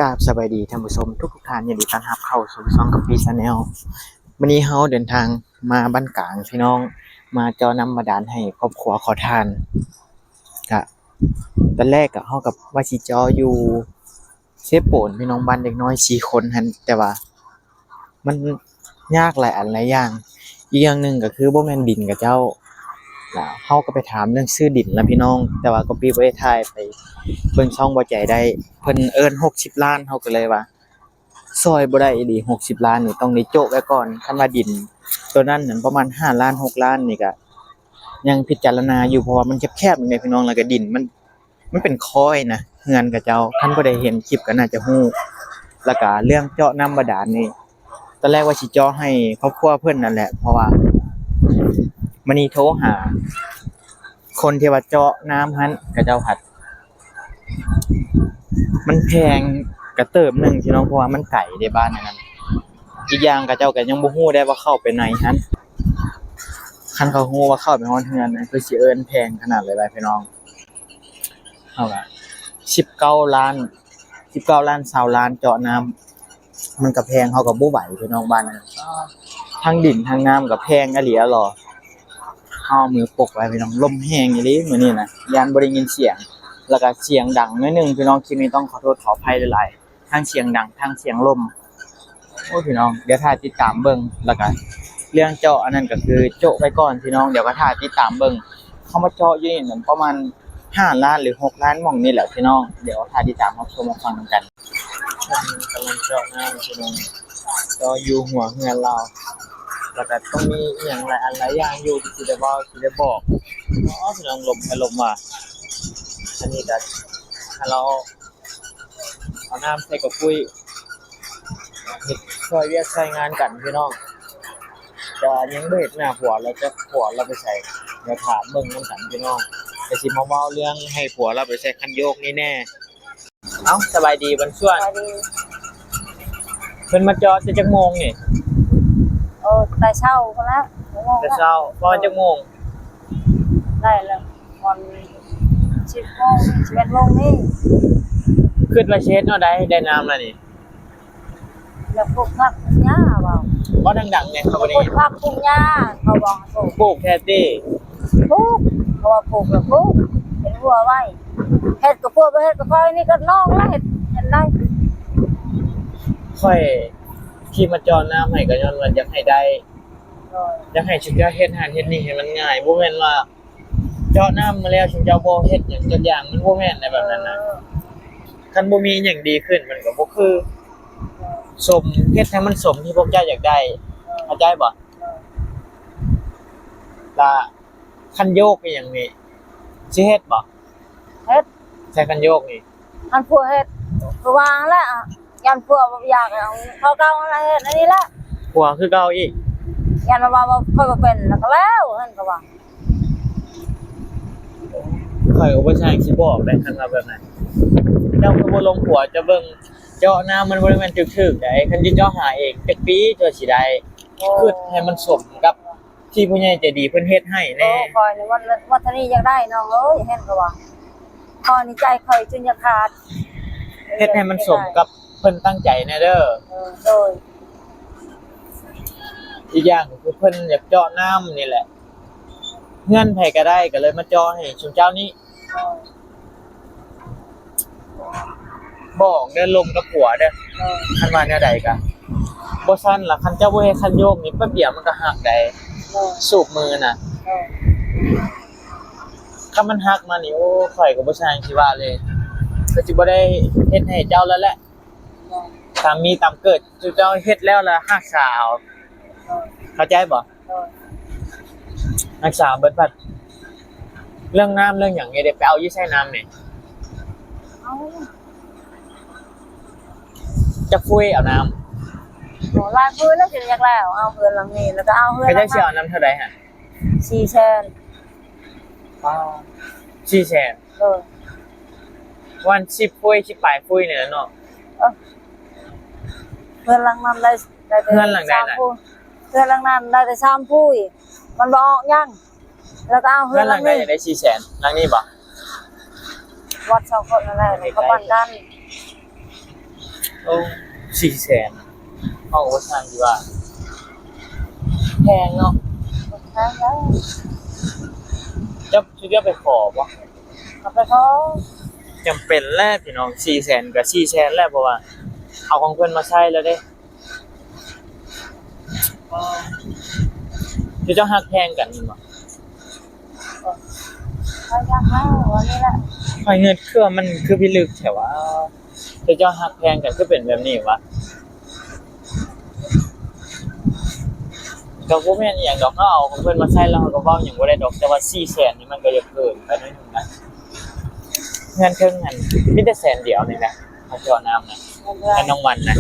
ກາບສະບາຍດີທ່ານຜູ້ຊົມທຸກໆທ່ານ, ຍິນດີຕ້ອນຮັບເຂົ້າສູ່ຊ່ອງກະປິ Channel. ມື້ນີ້ເຮົາເດີນທາງມາບ້ານກາງພີ່ນ້ອງ, ມາເຈາະນ້ຳບາດານໃຫ້ຄອບຄົວຂໍທານ. ກະຕອນແລກກະເຮົາກະວ່າຊິເຈາະຢູ່ເຊໂປນພີ່ນ້ອງ, ບ້ານເດັກນ້ອຍສີ່ຄົນຫັ້ນ, ແຕ່ວ່າ ມັນຍາກຫຼາຍອັນຫຼາຍຢ່າງ. ອີກຢ່າງໜຶ່ງກໍຄືບໍ່ແມ່ນດິນຂະເຈົ້າ. ລະເຮົາກໍໄປຖາມເລື່ອງຊື້ດິນລະພີ່ນ້ອງ, ແຕ່ວ່າກໍປິບໍ່ໄດ້ຖ່າຍ, ໄປເບິ່ງຊ່ອງບໍ່ໃຈໄດ້. ເພິ່ນເອີ້ນຫົກສິບລ້ານ, ເຮົາກໍເລີຍວ່າຊ່ອຍບໍ່ໄດ້ອີ່ຫຼີ. ຫົກສິບລ້ານນີ້ຕ້ອງໄດ້ໂຈະໄວ້ກ່ອນ. ຄັນວ່າດິນໂຕນັ້ນນັ້ນປະມານຫ້າລ້ານ ຫົກລ້ານນີ້ກໍຍັງພິຈາລະນາຢູ່, ເພາະວ່າມັນແຄບໆເດ້ພີ່ນ້ອງ, ລະກະດິນມັນ ມັນເປັນຄ້ອຍນະ ເຮືອນຂະເຈົ້າ. ຄັນຜູ້ໃດເຫັນຄລິບກໍໜ້າຈະຮູ້. ລະກະເລື່ອງເຈາະນ້ຳບາດານນີ້ ຕອນແລກວ່າຊິເຈາະໃຫ້ຄອບຄົວເພິ່ນນັ້ນແຫຼະ, ເພາະວ່າມື້ນີ້ໂທຫາຄົນທີ່ວ່າເຈາະນ້ຳຫັ້ນ ຂະເຈົ້າພັດ ມັນແພງກະເຕີບໜຶ່ງພີ່ນ້ອງ, ເພາະວ່າມັນໄກເດ້ບ້ານນັ້ນ. ອີກຢ່າງຂະເຈົ້າກໍຍັງບໍ່ຮູ້ໄດ້ວ່າເຂົ້າໄປໃນຫັ້ນ, ຄັນເຂົາຮູ້ວ່າເຂົ້າໄປຮອດເຮືອນນະ ຄືຊິເອີ້ນແພງຂະໜາດໃດວະພີ່ນ້ອງ. ເຮົາກະສິບເກົ້າລ້ານ ສິບເກົ້າລ້ານ ຊາວລ້ານເຈາະນ້ຳ ມັນກະແພງ, ເຮົາກະບໍ່ໄຫວພີ່ນ້ອງ. ບ້ານນັ້ນທັງດິນທັງນ້ຳກະແພງອີ່ຫຼີລະ. ເຮົາເອົາມືປົກໄວ້ພີ່ນ້ອງ, ລົມແຮງອີ່ຫຼີມື້ນີ້ນະ, ຢ້ານບໍ່ໄດ້ຍິນສຽງ ລະກະສຽງດັງໜ້ອຍໜຶ່ງພີ່ນ້ອງ. ຄລິບນີ້ຕ້ອງຂໍໂທດຂໍອະໄພຫຼາຍໆ. ທັງສຽງດັງທັງສຽງລົມ. ໂອ້ຍ ພີ່ນ້ອງ ດຽວຖ້າຕິດຕາມເບິ່ງ. ລະກະເລື່ອງເຈາະອັນນັ້ນກະຄືໂຈະໄວ້ກ່ອນພີ່ນ້ອງ, ດຽວກໍຖ້າຕິດຕາມເບິ່ງ. ເຮົາມາເຈາະຢູ່ນີ້ນັ້ນປະມານຫ້າລ້ານ ຫຼື ຫົກລ້ານ ໝ່ອງນີ້ແຫຼະພີ່ນ້ອງ. ດຽວຖ້າຕິດຕາມຮັບຊົມຮັບຟັງນຳກັນ. ເພິ່ນກຳລັງເຈາະນ້ຳພີ່ນ້ອງ, ເຈາະຢູ່ຫົວເຮືອນລາວ. ລະກະຕ້ອງມີອີ່ຫຍັງຫຼາຍອັນຫຼາຍຢ່າງຢູ່ທີ່ຊິໄດ້ເວົ້າ ຊິໄດ້ບອກ. ອໍ ພີ່ນ້ອງ ລົມແທ້ລົມວ່າ. ອັນນີ້ກະ ຖ້າລາວ ເອົານ້ຳໃສ່ກະປຸ້ຍ ເຮັດຊ່ອຍວຽກຊ່ອຍງານກັນພີ່ນ້ອງ. ແຕ່ວ່າຍັງບໍ່ເຫັນໜ້າຜົວລາວຈັກ ຜົວລາວໄປໃສ. ດຽວຖ້າເບິ່ງນຳກັນພີ່ນ້ອງ, ແຕ່ຊິມາເວົ້າເລື່ອງໃຫ້ຜົວລາວໄປໃສ່ຄັນໂຍກນີ້ແດ່. ເອົ້າ ສະບາຍດີບານສ່ວນ. ສະບາຍດີ. ເພິ່ນມາເຈາະແຕ່ຈັກໂມງນີ້? ໂອ້ ແຕ່ເຊົ້າພຸ້ນລະ. ແຕ່ເຊົ້າ ປະມານຈັກໂມງ? ໄດ້ລະ ປະມານສິບໂມງ ສິບເອັດໂມງນີ້. ຄິດວ່າຊິເຮັດແນວໃດໄດ້ນ້ຳລະນີ້? ຢາກປູກຜັກປູກຫຍ້າເວົ້າ. ເວົ້າດັງໆແດ່ ເຂົາບໍ່ໄດ້ຍິນ. ປູກຜັກປູກຫຍ້າ ເຂົາບອກໃຫ້ປູກ. ປູກແທ້ຕິ? ປູກ ເຂົາວ່າປູກລະປູກ ເຮັດຮົ້ວໄວ້. ເຮັດກະຜົວ ບໍ່ເຮັດກະຂ້ອຍນີ້ກະນ້ອງລະເຮັດ ເຮັດໄດ້. ຂ້ອຍທີ່ມາເຈາະນ້ຳໃຫ້ກະຍ້ອນວ່າຢາກໃຫ້ໄດ້ ໂດຍ ຢາກໃຫ້ຊຸມເຈົ້າເຮັດຫັ້ນເຮັດນີ້ໃຫ້ມັນງ່າຍ, ບໍ່ແມ່ນວ່າເຈາະນ້ຳມາແລ້ວຊຸມເຈົ້າບໍ່ເຮັດຫຍັງຈັກຢ່າງ, ມັນບໍ່ແມ່ນແນວແບບນັ້ນນະ. ເອີ ຄັນບໍ່ມີຫຍັງດີຂຶ້ນມັນກະບໍ່ຄື. ໂດຍ ສົມ ເຮັດໃຫ້ມັນສົມທີ່ພວກເຈົ້າຢາກໄດ້. ໂດຍ ເຂົ້າໃຈບໍ່? ໂດຍ ລະຄັນໂຍກອີ່ຫຍັງນີ້ ຊິເຮັດບໍ່? ເຮັດ. ໃສ່ຄັນໂຍກນີ້ ຄັນຜົວເຮັດ ຄືວ່າຫັ້ນແຫຼະ. ຢ້ານຜົວບໍ່ຢາກ ເອົາເຂົາເກົ່າຫັ້ນລະເຮັດອັນນີ້ລະ. ຜົວຄືເກົ່າອີກ. ຢ້ານວ່າ ວ່າຂ້ອຍບໍ່ເປັນລະກະແລ້ວຫັ້ນກະວ່າ. ຂ້ອຍກະບໍ່ຊ່າງຊິບອກໄດ໋ ຄັນວ່າແບບນັ້ນ. ເຈົ້າຄືບໍ່ລົມຜົວ ເຈົ້າເບິ່ງ ເຈາະນ້ຳມັນບໍ່ໄດ້ແມ່ນຖືກໆໃດ໋. ຄັນຊິເຈາະຫາເອງຈັກປີເທື່ອຊິໄດ້. ໂອ້ ຄິດໃຫ້ມັນສົມກັບ ທີ່ຜູ້ໃຫຍ່ໃຈດີເພິ່ນເຮັດໃຫ້ແດ່. ໂອ້ ຂ້ອຍນີ້ວັນ ວັນທະນີຢາກໄດ້ນ້ອງເອີຍ ເຫັນກະວ່າ ຂ້ອຍນີ້ໃຈຂ້ອຍຈົນຢາກຂາດ. ເຮັດໃຫ້ມັນສົມກັບເພິ່ນຕັ້ງໃຈແດ່ເດີ. ເອີ ໂດຍ. ອີກຢ່າງກະຄືເພິ່ນຢາກເຈາະນ້ຳນີ້ແຫຼະ, ເຮືອນໃຜກະໄດ້ ກະເລີຍມາເຈາະໃຫ້ຊຸມເຈົ້ານີ້. ບອກເດີ ລົມກັບຜົວເດີ. ເອີ ຄັນວ່າແນວໃດກະ ບໍ່ຊັ້ນລະ ຄັນເຈົ້າບໍ່ເຮັດຄັນໂຍກນີ້ ແປັບດຽວມັນກະຫັກໄດ໋. ເອີ ສູບມືນະ. ເອີ ຄັນມັນຫັກມານີ້ ໂອ້ ຂ້ອຍກະບໍ່ຊ່າງຊິວ່າເລີຍ, ກະຊິບໍ່ໄດ້ເຮັດໃຫ້ເຈົ້າລະແຫຼະ. ເອີ ຕາມມີຕາມເກີດ ເຈົ້າເຮັດແລ້ວລະຮັກສາເອົາ. ເອີ ເຂົ້າໃຈບໍ່? ໂດຍ ຮັກສາເບິດ. ບັດເລື່ອງນ້ຳເລື່ອງຫຍັງນີ້ເດ ໄປເອົາຢູ່ໃສນ້ຳນີ້? ເອົາ ຈັກຟຸ້ຍເອົານ້ຳ? ໂອ້ ຫຼາຍຟື້ຍແລ້ວ ຈົນຢາກແລ້ວ. ເອົາເຮືອນຫຼັງນີ້ ລະກະເອົາເຮືອນ ເຂົາເຈົ້າຊິເອົານຳເທົ່າໃດຫັ້ນ? ສີ່ແສນ. ປາ ສີ່ແສນ. ໂດຍ ປະມານສິບຟຸ້ຍ ສິບປາຍຟຸ້ຍນີ້ແຫຼະເນາະ. ເອີ ເຮືອນຫຼັງນັ້ນໄດ້ ໄດ້ແຕ່ ເຮືອນຫຼັງໃດນະ? ສາມຟຸ້ຍ. ເຮືອນຫຼັງນັ້ນໄດ້ແຕ່ສາມຟຸ້ຍ ມັນບໍ່ອອກຫຍັງ. ລະກະເອົາເຮືອນຫຼັງນີ້ ເຮືອນຫຼັງໃດໄດ້ສີ່ແສນ? ຫຼັງນີ້ບໍ່? ວັດສອງຄົນນັ້ນແຫຼະ ເຂົາປັນກັນ. ໂອ້ ສີ່ແສນ ເຮົາກໍບໍ່ຊ່າງທີ່ວ່າແພງເນາະ. ແພງແລ້ວ ເຈົ້າ ເຈົ້າໄປຂໍບໍ່? ກໍໄປຂໍ. ຈຳເປັນແຫຼະພີ່ນ້ອງ ສີ່ແສນກໍສີ່ແສນແຫຼະ ເພາະວ່າເອົາຂອງເພິ່ນມາໃຊ້ແລ້ວເດ້. ຄືເຈົ້າຮັກແພງກັນແມ່ນບໍ່? ຂ້ອຍຢາກເວົ້າອັນນີ້ແຫຼະ ຂ້ອຍງຶດຄືວ່າມັນຄືພິລຶກແທ້ຫວາ? ຄືເຈົ້າຮັກແພງກັນຄືເປັນແບບນີ້ຫວາ? ກໍບໍ່ແມ່ນອີ່ຫຍັງດອກ ເຮົາເອົາຂອງເພິ່ນມາໃຊ້ແລ້ວເຮົາກໍເວົ້າຫຍັງບໍ່ໄດ້ດອກ ແຕ່ວ່າສີ່ແສນນີ້ມັນກໍຢາກເກີນໄປໜ້ອຍໜຶ່ງນະ. ເຮືອນເທິງຫັ້ນມີແຕ່ແສນດຽວນີ້ນະ ຄ່າເຈາະນ້ຳນະ ເຮືອນນ້ອງວັນນະ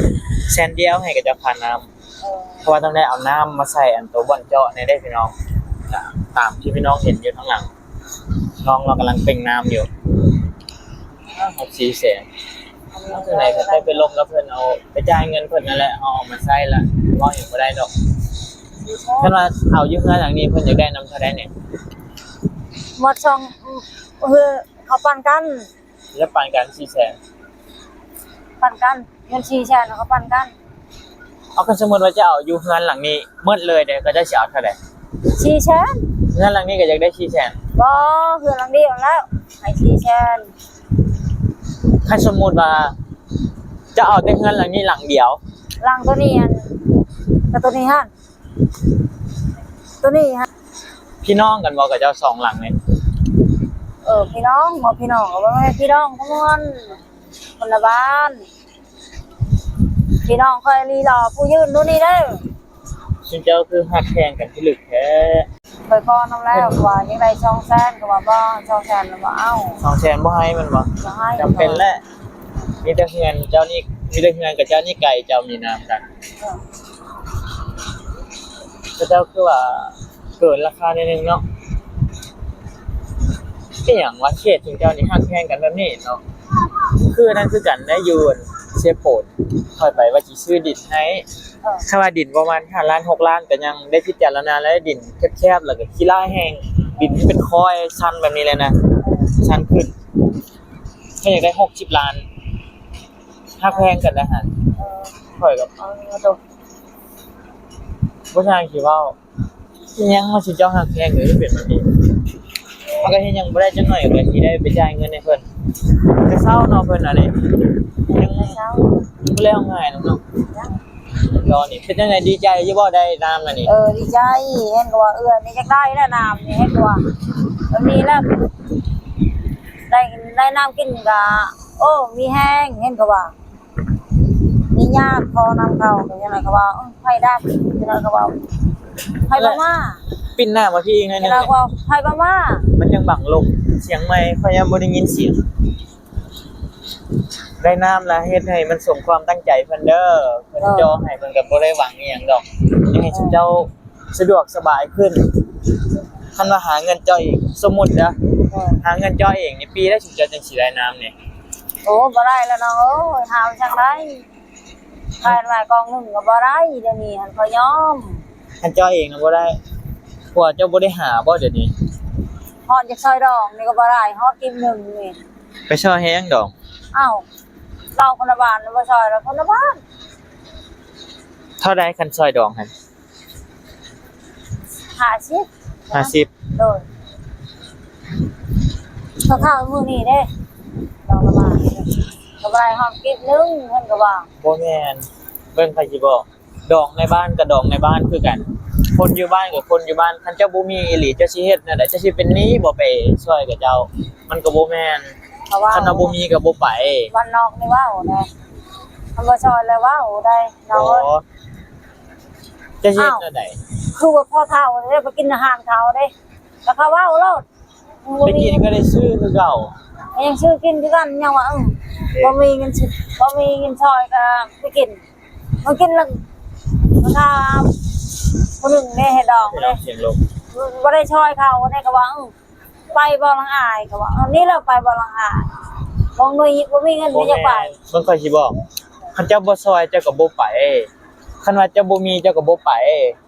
ແສນດຽວໃຫ້ເຂົາເຈົ້າຄ່ານ້ຳ. ເອີ ເພາະວ່າຕ້ອງໄດ້ເອົານ້ຳມາໃສ່ອັນໂຕບ່ອນເຈາະນີ້ເດ້ພີ່ນ້ອງ ຕາມທີ່ພີ່ນ້ອງເຫັນຢູ່ທາງຫຼັງ ນ້ອງລາວກຳລັງເປັ່ງນ້ຳຢູ່. ຮອດສີ່ແສນ ເອົາຈັ່ງໃດກໍໄດ້ໄປລົມກັບເພິ່ນ ເອົາໄປຈ່າຍເງິນເພິ່ນນັ້ນແຫຼະ ເຮົາເອົາມາໃຊ້ລະ ເວົ້າຫຍັງບໍ່ໄດ້ດອກ. ຄັນວ່າເອົາຢູ່ເຮືອນຫຼັງນີ້ ເພິ່ນຢາກໄດ້ນຳເທົ່າໃດນີ້? ໝົດສອງ ເອີ ເຂົາປັນກັນ ແລ້ວປັນກັນສີ່ແສນ ປັນກັນ ເງິນສີ່ແສນເຂົາປັນກັນ. ເອົາ ຄັນສົມມຸດວ່າຈະເອົາຢູ່ເຮືອນຫຼັງນີ້ໝົດເລີຍເດ້ ເຂົາເຈົ້າຊິເອົາເທົ່າໃດ? ສີ່ແສນ ເຮືອນຫຼັງນີ້ກໍຢາກໄດ້ສີ່ແສນ. ບໍ່ ເຮືອນຫຼັງດຽວຫັ້ນແຫຼະ ໃຫ້ສີ່ແສນ. ຄັນສົມມຸດວ່າຈະເອົາແຕ່ເຮືອນຫຼັງນີ້ຫຼັງດຽວ ຫຼັງໂຕນີ້ຫັ້ນ ກັບໂຕນີ້ຫັ້ນ ໂຕນີ້ຫັ້ນ. ພີ່ນ້ອງກັນບໍ່ ເຂົາເຈົ້າສອງຫຼັງນີ້? ເອີ ພີ່ນ້ອງ ບໍ່ ພີ່ນ້ອງກໍບໍ່ແມ່ນພີ່ນ້ອງ ຄົນ ຄົນລະບ້ານ. ພີ່ນ້ອງຂ້ອຍຫຼີ່ລໍຜູ້ຢືນດູນີ້ເດີ. ຊຸມເຈົ້າຄືຮັກແພງກັນພິລຶກແທ້. ຂ້ອຍຂໍນຳແລ້ວ ເພິ່ນວ່າຢາກໄດ້ສອງແສນ ກໍວ່າບໍ່ ສອງແສນ ກໍບໍ່ເອົາ ສອງແສນບໍ່ໃຫ້ແມ່ນບໍ່? ບໍ່ໃຫ້ ຈຳເປັນແຫຼະ ມີແຕ່ເຮືອນເຈົ້ານີ້ ມີແຕ່ເຮືອນກັບເຈົ້ານີ້ໄກ ເຈົ້າມີນາມກັນ. ເອີ ເຂົາເຈົ້າຄືວ່າເກີນລາຄາໜ້ອຍໜຶ່ງເນາະ. ເປັນຫຍັງວະ ເຂດຊຸມເຈົ້ານີ້ຮັກແພງກັນແບບນີ້ເນາະ. ຄືອັນນັ້ນຄືກັນໄດ໋ ຢູ່ເຊໂປນ ຂ້ອຍໄປວ່າຊິຊື້ດິນໃຫ້ ເອີ ຖ້າວ່າດິນປະມານຫ້າລ້ານ ຫົກລ້ານ ກໍຍັງໄດ້ພິຈາລະນາແລ້ວ ດິນແຄບໆ ແລ້ວກໍຂີ້ຫຼ້າແຮງ ດິນທີ່ເປັນຄ້ອຍຊັນແບບນີ້ເລີຍນະ ຊັນຂຶ້ນ. ເພິ່ນຢາກໄດ້ຫົກສິບລ້ານ ຮັກແພງກັນໄດ໋ຫັ້ນ. ເອີ ຂ້ອຍກໍ ເອີ ໂຕ ບໍ່ຊ່າງຊິເວົ້າ. ເປັນຫຍັງເຮົາຊິເຈົ້າຮັກແພງເອີຍ ເປັນແບບນີ້ ເຮົາກໍເຮັດຫຍັງບໍ່ໄດ້ ຈັກໜ້ອຍກໍຊິໄດ້ໄປຈ່າຍເງິນໃຫ້ເພິ່ນ. ແຕ່ເຊົ້າເນາະ ເພິ່ນອັນນີ້ ຍັງ ເຊົ້າ ບໍ່ແລ້ວງ່າຍນຳເນາະ. ຕອນນີ້ເປັນຈັ່ງໃດ ດີໃຈຢູ່ບໍ່ ໄດ້ນ້ຳອັນນີ້? ເອີ ດີໃຈ ເຫັນກໍວ່າ ເອື້ອຍນີ້ຢາກໄດ້ແລ້ວນ້ຳນີ້ ເຫັນກໍວ່າ ແບບນີ້ແລ້ວ ໄດ້ ໄດ້ນ້ຳກິນກໍ ໂອ້ ມີແຮງ ເຫັນກໍວ່າ. ມີຍາດຂໍນຳເຂົາ ເປັນຈັ່ງໃດກໍວ່າ ເອີ ໃຜດັກ ເປັນຈັ່ງໃດກໍວ່າ ໃຜບໍ່ມາ ປິ່ນໜ້າມາພີ້ອີກໜ້ອຍໜຶ່ງ ເປັນຈັ່ງໃດກໍວ່າ ໃຜບໍ່ມາ ມັນຍັງບັງລົມ. ຊຽງໃໝ່ ຂ້ອຍຍັງບໍ່ໄດ້ຍິນສຽງ. ໄດ້ນ້ຳລະເຮັດໃຫ້ມັນສົມຄວາມຕັ້ງໃຈເພິ່ນເດີ ເພິ່ນເຈາະໃຫ້ ເພິ່ນກໍບໍ່ໄດ້ຫວັງອີ່ຫຍັງດອກ ຢາກໃຫ້ຊຸມເຈົ້າ ສະດວກສະບາຍຂຶ້ນ. ຄັນວ່າຫາເງິນເຈາະເອງ ສົມມຸດເດີ ເອີ ຫາເງິນເຈາະເອງນີ້ ປີໃດຊຸມເຈົ້າຈັ່ງຊິໄດ້ນ້ຳນີ້? ໂອ້ ບໍ່ໄດ້ແລ້ວນ້ອງເອີຍ ຫາມາຈາກໃດ ຂາຍໄວ້ກອງໜຶ່ງກໍບໍ່ໄດ້ ດຽວນີ້ຫັ້ນ ຂ້ອຍຍອມ. ຄັນເຈາະເອງນະບໍ່ໄດ້ ເພາະວ່າເຈົ້າບໍ່ໄດ້ຫາບໍ່ດຽວນີ້? ຮອດຈາກຊອຍດອງນີ້ກໍບໍ່ໄດ້ ຮອດກິບໜຶ່ງນີ້ ໄປຊອຍໃຫ້ຫຍັງດອງ? ອ້າວ ເຮົາຄົນລະບ້ານ ບໍ່ຊອຍລະຄົນລະບ້ານ. ເທົ່າໃດຄັນຊອຍດອງຫັ້ນ? ຫ້າສິບ ຫ້າສິບ ໂດຍ ເຂົາເຂົ້າມື້ນີ້ເດ້ ດອກລະບາດກໍບໍ່ໄດ້ຮອດກິບໜຶ່ງ ເພິ່ນກໍວ່າ. ບໍ່ແມ່ນ ເບິ່ງຂ້ອຍຊິບອກ ດອງໃນບ້ານກໍດອງໃນບ້ານຄືກັນ ຄົນຢູ່ບ້ານກໍຄົນຢູ່ບ້ານ. ຄັນເຈົ້າບໍ່ມີອີ່ຫຼີ ເຈົ້າຊິເຮັດແນວໃດ? ເຈົ້າຊິເປັນໜີ້ບໍ່ໄປຊ່ວຍກັບເຈົ້າ? ມັນກໍບໍ່ແມ່ນ ຄັນວ່າບໍ່ມີກໍບໍ່ໄປ. ບ້ານນອກນີ້ເວົ້າໄດ້ ຄັນບໍ່ຊ່ອຍແລ້ວເວົ້າໄດ້ ນ້ອງເອີຍ. ເຈົ້າຊິເຮັດແນວໃດ? ອ້າວ ຄືວ່າພໍເຖົ້າເດ້ ໄປກິນອາຫານເຂົາເດ້ ແລ້ວເຂົາເວົ້າໂລດ ໄປກິນກໍໄດ້ຊື້ຄືເກົ່າ ກໍຍັງຊື້ກິນຄືກັນ ຍັງວ່າ ເອີ ບໍ່ມີເງິນຊື້ ບໍ່ມີເງິນຊ່ອຍກໍໄປກິນ ມາກິນແລ້ວ ຖ້າຜູ້ໜຶ່ງເດ້ເຮັດດອງເດ້ ສຽງລົງ ບໍ່ໄດ້ຊ່ອຍເຂົາເດ້ ກໍວ່າ ເອີ ໄປບໍ່ລະອາຍ ກໍວ່າ ເອີ ນີ້ແຫຼະ ໄປບໍ່ລະອາຍ ບໍ່ມີ ບໍ່ມີເງິນ ບໍ່ຢາກໄປ. ເບິ່ງຂ້ອຍຊິບອກ ຄັນເຈົ້າບໍ່ຊ່ອຍ ເຈົ້າກໍບໍ່ໄປ. ຄັນວ່າເຈົ້າບໍ່ມີ ເຈົ້າກໍບໍ່ໄປ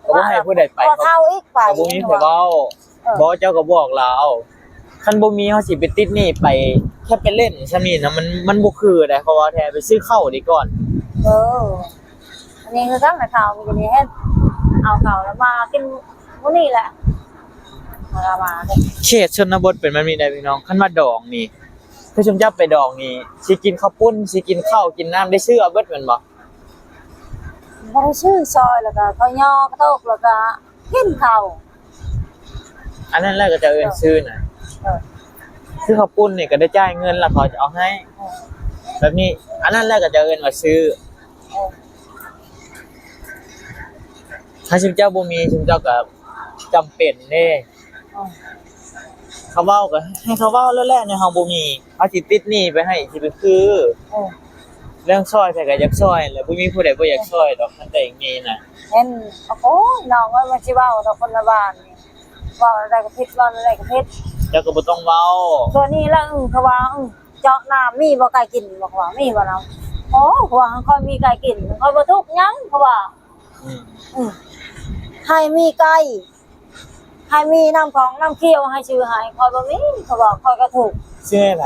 ກໍບໍ່ໃຫ້ຜູ້ໃດໄປ ພໍເຖົ້າອີກໄປ ກໍບໍ່ມີໃຜເວົ້າ. ເອີ ບໍ່ ເຈົ້າກໍບອກລາວ ຄັນບໍ່ມີເຮົາຊິໄປຕິດໜີ້ໄປ ແຄ່ໄປຫຼິ້ນຊ່ຳນີ້ນະ ມັນ ມັນບໍ່ຄືໃດ ເພາະວ່າແທ້ໄປຊື້ເຂົ້າດີກ່ອນ. ເອີ ອັນນີ້ຄືກັນນະ ເຂົ້າມື້ກີ້ນີ້ເຫັນເອົາເຂົ້າແລ້ວມາກິນມື້ນີ້ແຫຼະ ມາ ມາເດ້. ເຂດຊົນນະບົດເປັນແບບນີ້ໄດ໋ພີ່ນ້ອງ. ຄັນວ່າດອງນີ້ ຄືຊຸມເຈົ້າໄປດອງນີ້ ຊິກິນເຂົ້າປຸ້ນ ຊິກິນເຂົ້າກິນນ້ຳ ໄດ້ຊື້ເອົາເບິດແມ່ນບໍ່? ບໍ່ໄດ້ຊື້ ຊອຍແລ້ວກໍເຂົ້າຫຍໍ້ກະໂຕກ ແລ້ວກໍກິນເຂົ້າ. ອັນນັ້ນແຫຼະເຂົາເຈົ້າເອີ້ນຊື້ນະ. ເອີ ຄືເຂົ້າປຸ້ນນີ້ກໍໄດ້ຈ່າຍເງິນແລ້ວເຂົາຈະເອົາໃຫ້ ເອີ ແບບນີ້. ອັນນັ້ນແຫຼະເຂົາເຈົ້າເອີ້ນວ່າຊື້. ເອີ ຖ້າຊຸມເຈົ້າບໍ່ມີ ຊຸມເຈົ້າກໍຈຳເປັນເດ້. ເອີ ເຂົາເວົ້າກໍໃຫ້ເຂົາເວົ້າແລ້ວແຫຼະ ແນວເຮົາບໍ່ມີ ເຮົາຊິຕິດໜີ້ໄປໃຫ້ ຊິໄປຄື. ເອີ ເລື່ອງຊ່ອຍໃຜກໍຢາກຊ່ອຍແຫຼະ ບໍ່ມີຜູ້ໃດບໍ່ຢາກຊ່ອຍດອກ ຄັນແຕ່ມີນະ. ແມ່ນ. ໂອ້ຍ ນ້ອງເອີຍ ມັນຊິເວົ້າດອກ ຄົນລະບ້ານນີ້ ເວົ້າແນວໃດກໍຜິດ ເວົ້າແນວໃດກໍຜິດ. ເຈົ້າກໍບໍ່ຕ້ອງເວົ້າ ຕົວນີ້ລະ. ເອີ ເຂົາວ່າ ເອີ ເຈາະນ້ຳມີບໍ່ ໄກ່ກິນບໍ່ ເຂົາວ່າ ມີບໍ່ເນາະ. ໂອ້ ເຂົາວ່າ ຂ້ອຍມີໄກ່ກິນ ຂ້ອຍບໍ່ທຸກຫຍັງ ເຂົາວ່າ. ອືມ ອືມ ໃຫ້ມີໄກ່ ໃຫ້ມີນ້ຳຂອງນ້ຳຂຽວ ໃຫ້ຊື້ໃຫ້ ຂ້ອຍບໍ່ມີ ເຂົາວ່າ ຂ້ອຍກໍທຸກ. ຊື້ໃຫ້ໃຜ?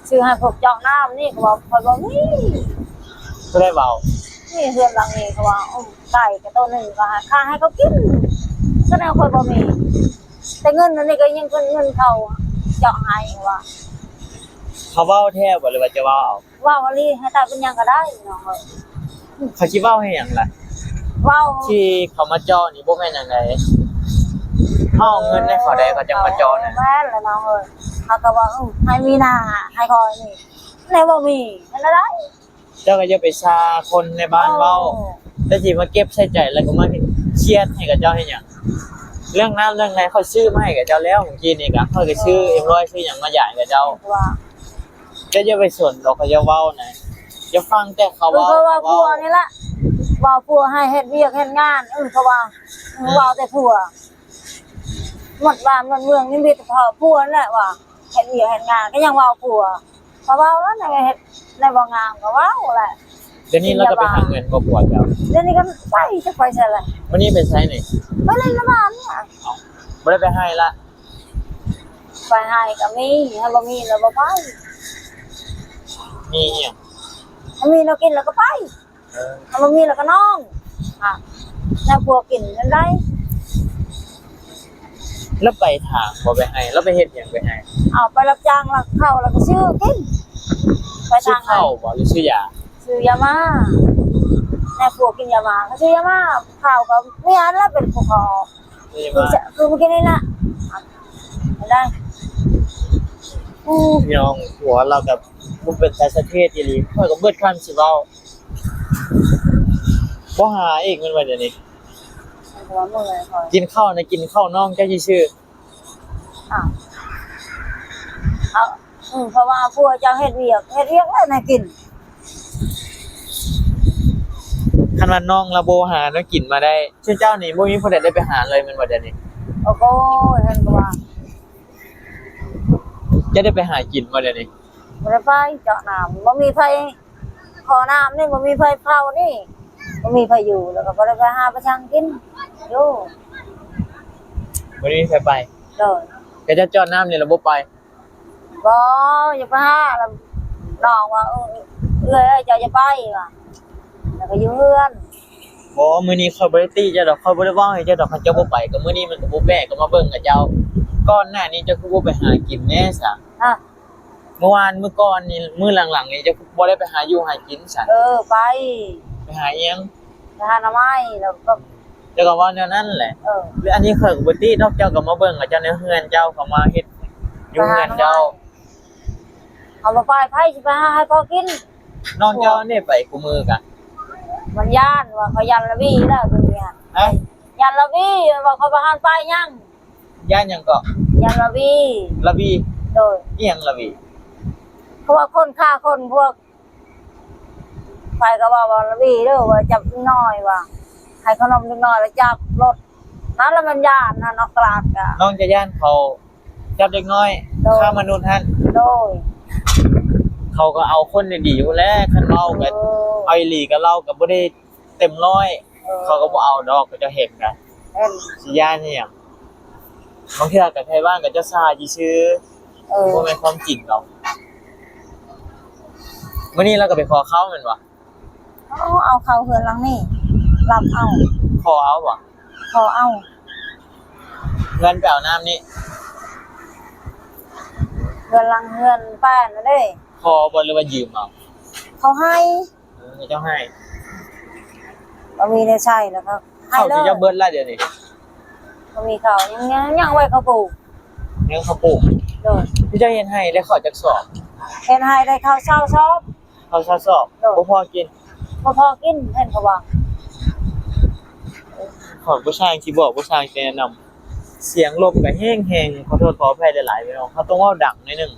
ຊື້ໃຫ້ພວກເຈາະນ້ຳນີ້ ເຂົາວ່າ ຂ້ອຍບໍ່ມີ. ຜູ້ໃດເວົ້າ? ນີ້ເຮືອນຫຼັງນີ້ ເຂົາວ່າ ເອີ ໄກ່ກໍໂຕໜຶ່ງ ກໍໃຫ້ ຂ້າໃຫ້ເຂົາກິນ ກໍແນວຂ້ອຍບໍ່ມີ. ແຕ່ເງິນອັນນີ້ກໍຍັງເປັນເງິນເຂົາເຈາະໃຫ້ ເຂົາວ່າ. ເຂົາເວົ້າແທ້ບໍ່ ຫຼືວ່າເຈົ້າເວົ້າເອົາ? ເວົ້າອີ່ຫຼີ ໃຫ້ຕາຍເປັນຫຍັງກໍໄດ້ ນ້ອງເອີຍ. ເຂົາຊິເວົ້າໃຫ້ຫຍັງລະ? ເວົ້າ ທີ່ເຂົາມາເຈາະນີ້ບໍ່ແມ່ນຫຍັງໃດ ເຮົາເອົາເງິນໃຫ້ເຂົາໃດ ເຂົາຈັ່ງມາເຈາະນະ. ແມ່ນລະນ້ອງເອີຍ ເຮົາກໍວ່າ ເອີ ໃຫ້ມີໜ້າໃຫ້ຂ້ອຍນີ້ ແນວບໍ່ມີ ເຮັດແນວໃດ? ເຈົ້າກໍຢ່າໄປຊ່າຄົນໃນບ້ານເວົ້າ ເຈົ້າຊິມາເກັບໃສ່ໃຈ ແລ້ວກໍມາຄຽດໃຫ້ເຂົາເຈົ້າເຮັດຫຍັງ? ເລື່ອງນ້ຳເລື່ອງໃນ ຂ້ອຍຊື້ມາໃຫ້ເຂົາເຈົ້າແລ້ວ ມື້ກີ້ນີ້ກະ ຂ້ອຍກໍຊື້ເອັມຮ້ອຍ ຊື້ຫຍັງມາຢາຍເຂົາເຈົ້າ. ເຈົ້າຢ່າໄປສົນດອກເຂົາເຈົ້າເວົ້ານະ ຢ່າຟັງແຕ່ເຂົາເວົ້າ. ເພາະວ່າຜົວນີ້ລະ ເວົ້າຜົວໃຫ້ເຮັດວຽກເຮັດງານ. ເອີ ເພາະວ່າ ເວົ້າແຕ່ຜົວ ໝົດບ້ານໝົດເມືອງນີ້ມີແຕ່ເພາະຜົວນັ້ນແຫຼະວ່າ ເຮັດວຽກເຮັດງານກໍຍັງເວົ້າຜົວ ເຂົາເວົ້າແລ້ວ ໃນເຮັດ ໃນບໍ່ງາມກໍເວົ້າແຫຼະ. ດຽວນີ້ລາວກໍໄປຫາເງິນບໍ່ ຜົວເຈົ້າ? ດຽວນີ້ກໍໄປ ຈັກໄປໃສລະ. ມື້ນີ້ໄປໃສນີ້? ໄປຫຼິ້ນນຳບ້ານນີ້. ເອົ້າ ບໍ່ໄດ້ໄປໄຮ່ລະ? ໄປໄຮ່ກໍມີ ຖ້າບໍ່ມີລະບໍ່ໄປ. ມີຫຍັງ? ຖ້າມີແນວກິນລະກໍໄປ. ເອີ ຖ້າບໍ່ມີລະກໍນອນ. ອ່ະ ແນວຜົວກິນນັ້ນໄດ໋. ລະໄປຖາງບໍ່ ໄປໄຮ່ ລະໄປເຮັດຫຍັງໄປໄຮ່? ເອົາ ໄປຮັບຈ້າງລັກເຂົ້າ ລະກໍຊື້ກິນ. ໄປ ຊື້ເຂົ້າບໍ່ ຫຼືຊື້ຢາ? ຊື້ຢາມາ. ແນວຜົວກິນຢາມາ ກໍຊື້ຢາມາ. ເຂົ້າກໍມີອັນລະເປັນຜູ້ຂໍ ຄືມື້ກີ້ນີ້ລະ ໄດ້. ພີ່ນ້ອງ ຜົວລາວກໍບໍ່ເປັນຕາສະເທດອີ່ຫຼີ ຂ້ອຍກໍເບິດຄຳຊິເວົ້າ. ບໍ່ຫາອີກແມ່ນບໍ່ດຽວນີ້? ກິນເຂົ້ານະ ກິນເຂົ້ານ້ອງເຈົ້າຊື່ໆ. ອ້າວ ເອົາ ອືມ ເພາະວ່າຜົວເຈົ້າເຮັດວຽກ ເຮັດວຽກແລ້ວໃຫ້ກິນ. ຄັນວ່ານ້ອງລາວບໍ່ຫາແນວກິນມາໄດ້ ຊຸມເຈົ້ານີ້ບໍ່ມີຜູ້ໃດໄດ້ໄປຫາເລີຍແມ່ນບໍ່ດຽວນີ້? ໂອ້ໂຫ ເຫັນກໍວ່າ ເຈົ້າໄດ້ໄປຫາກິນບໍ່ດຽວນີ້? ບໍ່ໄດ້ໄປ ເຈາະນ້ຳ ບໍ່ມີໃຜ ຂໍນ້ຳນີ້ ບໍ່ມີໃຜເຝົ້ານີ້ ບໍ່ມີໃຜຢູ່ ແລ້ວກໍບໍ່ໄດ້ໄປຫາໄປຊັ່ງກິນຢູ່. ບໍ່ໄດ້ມີໃຜໄປ? ໂດຍ. ກະເຈົ້າເຈາະນ້ຳນີ້ລະບໍ່ໄປ? ບໍ່ ຢ່າໄປຫາ ນ້ອງວ່າ ເອີ ເອື້ອຍເອີຍ ເຈົ້າຢ່າໄປວ່າ ແລ້ວກໍຢູ່ເຮືອນ. ບໍ່ ມື້ນີ້ຂ້ອຍບໍ່ໄດ້ຕິເຈົ້າດອກ ຂ້ອຍບໍ່ໄດ້ເວົ້າໃຫ້ເຈົ້າດອກ ຄັນເຈົ້າບໍ່ໄປ ກໍມື້ນີ້ມັນກໍບໍ່ແປກ ກໍມາເບິ່ງກັບເຈົ້າ. ກ່ອນໜ້ານີ້ເຈົ້າຄືບໍ່ໄປຫາກິນແດ່ຊະ? ຮະ? ມື້ວານມື້ກ່ອນນີ້ ມື້ຫຼັງໆນີ້ເຈົ້າຄືບໍ່ໄດ້ໄປຫາຢູ່ຫາກິນຊະ? ເອີ ໄປ. ໄປຫາອີ່ຫຍັງ? ໄປຫາໜໍ່ໄມ້ ແລ້ວກໍ ເຈົ້າກໍເວົ້າແນວນັ້ນແຫຼະ. ເອີ ແລ້ວອັນນີ້ຂ້ອຍກໍບໍ່ຕິດອກ ເຈົ້າກໍມາເບິ່ງກັບເຈົ້າໃນເຮືອນເຈົ້າ ເຂົາມາເຮັດຢູ່ເຮືອນເຈົ້າ. ເຮົາບໍ່ໄປ ໃຜຊິໄປຫາໃຫ້ພໍກິນ? ນ້ອງເຈົ້ານີ້ໄປຄູ່ມື້ກະ ມັນຢ້ານວ່າ ເຂົາຢ້ານລາວີແລ້ວດຽວນີ້. ຮະ? ຢ້ານລາວີ ວ່າເຂົາບໍ່ທັນໄປຫຍັງ. ຢ້ານຫຍັງເກາະ? ຢ້ານລາວີ. ລາວີ? ໂດຍ. ອີ່ຫຍັງລາວີ? ເພາະວ່າຄົນຂ້າຄົນ ພວກ ໃຜກໍເວົ້າວ່າລາວີເດີ ວ່າຈັບເດັກນ້ອຍວ່າ ໃຫ້ຂະໜົມເດັກນ້ອຍແລ້ວຈັບລົດ ນັ້ນລະແມ່ນຢ້ານຫັ້ນ ອອກຕະຫຼາດກະ. ນ້ອງຈະຢ້ານເຂົາຈັບເດັກນ້ອຍ ໂດຍ ຄ້າມະນຸດຫັ້ນ? ໂດຍ. ເຂົາກໍເອົາຄົນດີໆພຸ້ນແຫຼະ ຄັນເວົ້າກໍ ເອີ ເອົາອີ່ຫຼີກໍເລົ່າກໍບໍ່ໄດ້ເຕັມຮ້ອຍ ເອີ ເຂົາກໍບໍ່ເອົາດອກ ເຂົາເຈົ້າເຫັນກະ ແມ່ນ ຊິຢ້ານອີ່ຫຍັງ? ບາງເທື່ອກໍໄທບ້ານກໍເຈົ້າຊ່າຊື່ໆ ເອີ ບໍ່ແມ່ນຄວາມຈິງດອກ. ມື້ນີ້ລາວກໍໄປຂໍເຂົ້າແມ່ນບໍ່? ເອົາ ເອົາເຂົ້າເຮືອນຫຼັງນີ້ ລັບເອົາ ຂໍເອົາບໍ່? ຂໍເອົາ. ເຮືອນໄປເອົານ້ຳນີ້ ເຮືອນຫຼັງ ເຮືອນປ້ານັ້ນເດ້. ຂໍບໍ່ ຫຼືວ່າຢືມເອົາ? ເຂົາໃຫ້. ເອີ ເຂົາເຈົ້າໃຫ້. ບໍ່ມີແນວໃຊ້ແລ້ວກໍໃຫ້ເລີຍ. ເຂົ້າເຈົ້າເບິດລະດຽວນີ້? ບໍ່ມີເຂົ້າ ຍັງ ຍັງ ຍັງໄວ້ເຂົ້າປູກ. ຍັງເຂົ້າປູກ? ໂດຍ. ເຈົ້າເຮັດໄຮ່ໄດ້ເຂົ້າຈັກສອບ? ເຮັດໄຮ່ໄດ້ເຂົ້າຊາວສອບ. ເຂົ້າຊາວສອບ. ໂດຍ. ບໍ່ພໍກິນ? ບໍ່ພໍກິນ ເຫັນເຂົາວ່າ. ຂ້ອຍບໍ່ຊ່າງຊິບອກ ບໍ່ຊ່າງຊິແນະນຳ. ສຽງລົມກໍແຮງໆ ຂໍໂທດຂໍອະໄພຫຼາຍໆ ພີ່ນ້ອງ. ເຮົາຕ້ອງເວົ້າດັງໜ້ອຍໜຶ່ງ.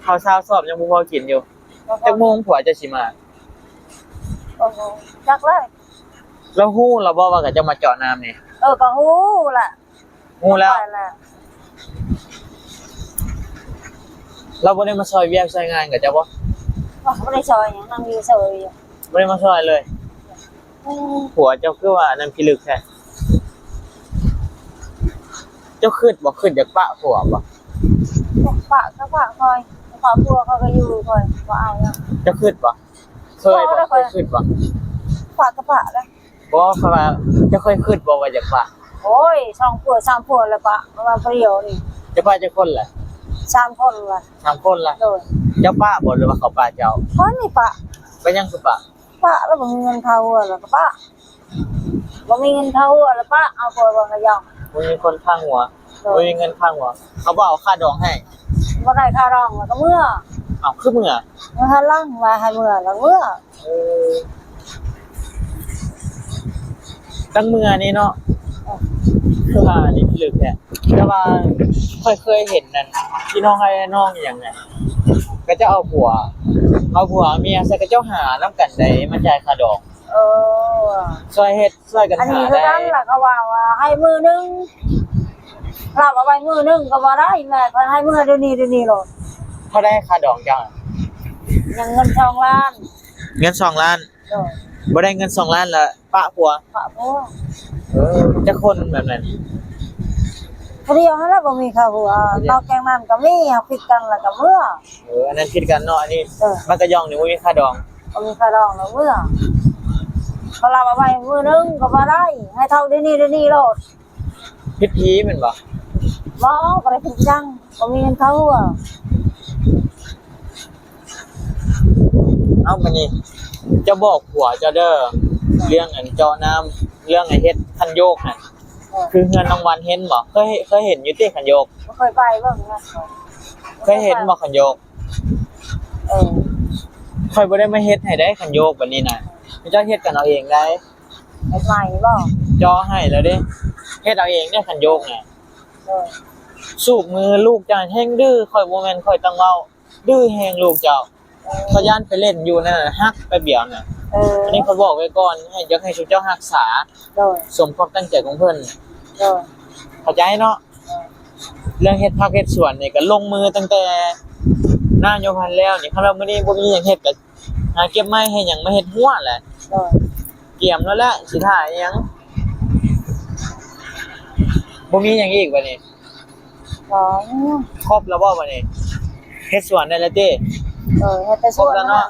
ເຂົ້າຊາວສອບຍັງບໍ່ພໍກິນຢູ່. ບໍ່ພໍ. ຈັກໂມງຜົວເຈົ້າຊິມາ? ໂອ້ໂຫ ຈັກເລີຍ. ລາວຮູ້ລະບໍ່ວ່າເຂົາເຈົ້າມາເຈາະນ້ຳນີ້? ເອີ ກໍຮູ້ລະ. ຮູ້ແລ້ວ. ໄປລະ. ລາວບໍ່ໄດ້ມາຊ່ອຍວຽກຊ່ອຍງານເຂົາເຈົ້າບໍ່? ບໍ່ ບໍ່ໄດ້ຊ່ອຍຫຍັງ ນັ່ງຢູ່ເຊີຍຢູ່. ບໍ່ໄດ້ມາຊ່ອຍເລີຍ. ໂອ້ ຜົວເຈົ້າຄືວ່າອັນນັ້ນພິລຶກແທ້. ເຈົ້າຄິດບໍ່ ຄິດຢາກປະຜົວບໍ່? ຢາກປະກໍປະຂ້ອຍ ປະຜົວຂ້ອຍກໍຢູ່ຂ້ອຍ ບໍ່ເອົາແລ້ວ. ເຈົ້າຄິດບໍ່? ເຄີຍບໍ່? ບໍ່ໄດ້ ເຄີຍຄິດບໍ່? ປະກໍປະແລ້ວ. ບໍ່ ເພາະວ່າເຈົ້າເຄີຍຄິດບໍ່ວ່າຢາກປະ? ໂອ້ຍ ສອງຜົວສາມຜົວແລ້ວປະ ເພາະວ່າຜູ້ດຽວນີ້. ເຈົ້າປະຈັກຄົນລະ? ສາມຄົນລະ. ສາມຄົນລະ? ໂດຍ. ເຈົ້າປະບໍ່ ຫຼືວ່າເຂົາປະເຈົ້າ? ຂ້ອຍນີ້ປະ. ເປັນຫຍັງຄືປະ? ປະແລ້ວບໍ່ມີເງິນຄ່າຫົວແລ້ວກໍປະ. ບໍ່ມີເງິນຄ່າຫົວແລ້ວປະ ເອົາຜົວເບິ່ງກະຢອກ. ບໍ່ມີຄົນຄ່າຫົວ. ໂດຍ. ບໍ່ມີເງິນຄ່າຫົວ ເຂົາບໍ່ເອົາຄ່າດອງໃຫ້? ບໍ່ໄດ້ຄ່າດອງແລ້ວກໍເມືອ. ເອົ້າ ຄືເມືອ? ເມືອຫັນຫຼັງ ວ່າໃຫ້ເມືອແລ້ວເມືອ. ເອີ ຕັ້ງເມືອນີ້ເນາະ. ເອີ ຄືວ່ານີ້ພິລຶກແທ້. ແຕ່ວ່າຂ້ອຍເຄີຍເຫັນນັ້ນ ພີ່ນ້ອງອ້າຍນ້ອງອີ່ຫຍັງນັ້ນ ເຂົາເຈົ້າເອົາຜົວ ເອົາຜົວເອົາເມຍໃສ່ ເຂົາເຈົ້າຫານຳກັນໄດ້ ມາຈ່າຍຄ່າດອງ. ເອີ ຊ່ວຍເຮັດ ຊ່ວຍກັນຫາໄດ້. ອັນນີ້ຄືກັນລະ ເຂົາວ່າ ວ່າໃຫ້ມື້ໜຶ່ງ ລັບເອົາໄວ້ມື້ໜຶ່ງກໍບໍ່ໄດ້ ແມ່ຂ້ອຍໃຫ້ເມືອດຽວນີ້ ດຽວນີ້ໂລດ. ເທົ່າໃດຄ່າດອງເຈົ້າ? ຍັງເງິນສອງລ້ານ. ເງິນສອງລ້ານ? ໂດຍ. ບໍ່ໄດ້ເງິນສອງລ້ານລະປະຜົວ? ປະຜົວ. ເອີ ຈັກຄົນແບບນັ້ນ? ຜູ້ດຽວຫັ້ນລະ ບໍ່ມີຄ່າຫົວ. ນອກຈາກນັ້ນກໍມີ ເຮົາຜິດກັນລະກໍເມືອ. ເອີ ອັນນັ້ນຜິດກັນເນາະ. ອັນນີ້ ເອີ ມັນກະຢອງນີ້ບໍ່ມີຄ່າດອງ. ບໍ່ມີຄ່າດອງແລ້ວເມືອ. ເຂົາລັບເອົາໄວ້ມື້ໜຶ່ງກໍບໍ່ໄດ້ ໃຫ້ເທົ່າດຽວນີ້ ດຽວນີ້ໂລດ. ຜິດຜີແມ່ນບໍ່? ບໍ່ ບໍ່ໄດ້ຜິດຫຍັງ ບໍ່ມີເງິນເຂົ້າຫົວ. ເອົ້າ ບາດນີ້ເຈົ້າບອກຜົວເຈົ້າເດີ ເລື່ອງອັນເຈາະນ້ຳ ເລື່ອງອັນເຮັດຄັນໂຍກຫັ້ນ. ເອີ ຄືເຮືອນນ້ອງວັນເຫັນບໍ່? ເຄີຍ ເຄີຍເຫັນຢູ່ຕິຄັນໂຍກ? ບໍ່ເຄີຍໄປເບິ່ງນະ. ເຄີຍເຫັນບໍ່ຄັນໂຍກ? ເອີ ຂ້ອຍບໍ່ໄດ້ມາເຮັດໃຫ້ໄດ໋ ຄັນໂຍກບາດນີ້ນະ ເຈົ້າເຮັດກັນເອົາເອງໄດ໋. ເຮັດໃໝ່ບໍ່? ເຈາະໃຫ້ແລ້ວເດ້ ເຮັດເອົາເອງເດ້ຄັນໂຍກນະ. ເອີ ສູບມືລູກເຈົ້າແຮງດື້ ຂ້ອຍບໍ່ແມ່ນຂ້ອຍຕ້ອງເວົ້າ ດື້ແຮງລູກເຈົ້າ. ເອີ ຂ້ອຍຢ້ານໄປຫຼິ້ນຢູ່ນັ້ນນະ ຫັກແປັບດຽວນະ. ເອີ ອັນນີ້ຂ້ອຍບອກໄວ້ກ່ອນ ໃຫ້ ຢາກໃຫ້ຊຸມເຈົ້າຮັກສາ. ໂດຍ. ສົມຄວາມຕັ້ງໃຈຂອງເພິ່ນ. ໂດຍ. ເຂົ້າໃຈເນາະ. ເລື່ອງເຮັດຜັກເຮັດສວນນີ້ກໍລົງມືຕັ້ງແຕ່ນ້ຳຍົມພັນແລ້ວນີ້ ຄັນວ່າມື້ນີ້ບໍ່ມີຫຍັງເຮັດກໍຫາເກັບໄມ້ເຮັດຫຍັງມາເຮັດຮົ້ວແຫຼະ. ໂດຍ. ກຽມແລ້ວແຫຼະ ຊິຖ້າອີ່ຫຍັງ. ບໍ່ມີຫຍັງອີກບາດນີ້? ບໍ່. ຄົບແລ້ວບໍ່ບາດນີ້? ເຮັດສວນໄດ້ແລ້ວຕິ? ເອີ ເຮັດແຕ່ສວນ ຄົບແລ້ວເນາະ.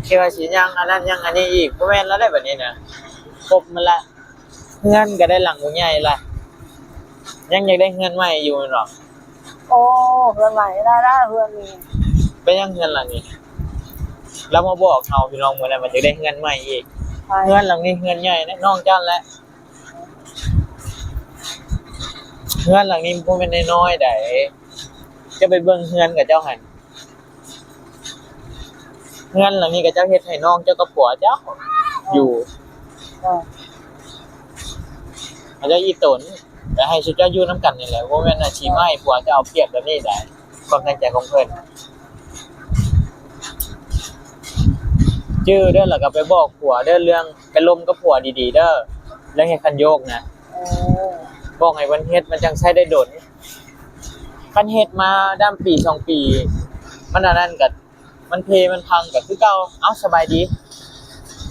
ຄິດວ່າຊິຍັງອັນນັ້ນຍັງອັນນີ້ອີກ ບໍ່ແມ່ນແລ້ວເດ້ບາດນີ້ນະ ຄົບໝົດລະ. ເຮືອນກໍໄດ້ຫຼັງບໍ່ໃຫຍ່ລະ ຍັງຢາກໄດ້ເຮືອນໃໝ່ຢູ່ແມ່ນບໍ່? ໂອ້ ເຮືອນໃໝ່ໄດ້ລະ ເຮືອນນີ້. ເປັນຫຍັງເຮືອນຫຼັງນີ້? ລາວມາບອກເຮົາພີ່ນ້ອງ ມື້ນັ້ນວ່າຢາກໄດ້ເຮືອນໃໝ່ອີກ. ເຮືອນຫຼັງນີ້ເຮືອນໃຫຍ່ເດ້ ນ້ອງເຈົ້າແຫຼະ. ເຮືອນຫຼັງນີ້ບໍ່ແມ່ນນ້ອຍໆໃດ ເຈົ້າໄປເບິ່ງເຮືອນຂະເຈົ້າຫັ້ນ. ເຮືອນຫຼັງນີ້ຂະເຈົ້າເຮັດໃຫ້ນ້ອງເຈົ້າກັບຜົວເຈົ້າຢູ່. ເອີ ຂະເຈົ້າອີ່ຕົນ ແຕ່ໃຫ້ຊຸມເຈົ້າຢູ່ນຳກັນນີ້ແຫຼະ ບໍ່ແມ່ນວ່າຊິມາໃຫ້ຜົວເຈົ້າເອົາປຽບແບບນີ້ໃດ໋. ຄວາມຕັ້ງໃຈຂອງເພິ່ນ ຈື່ເດີ ແລ້ວກໍໄປບອກຜົວເດີ ເລື່ອງໄປລົມກັບຜົວດີໆເດີ ເລື່ອງເຮັດຄັນໂຍກນະ. ເອີ ບອກໃຫ້ເພິ່ນເຮັດ ມັນຈັ່ງໃຊ້ໄດ້ດົນ. ຄັນເຮັດມາດ້ຳປີສອງປີ ມັນອັນນັ້ນກໍ ມັນເພມັນພັງກໍຄືເກົ່າ. ເອົ້າ ສະບາຍດີ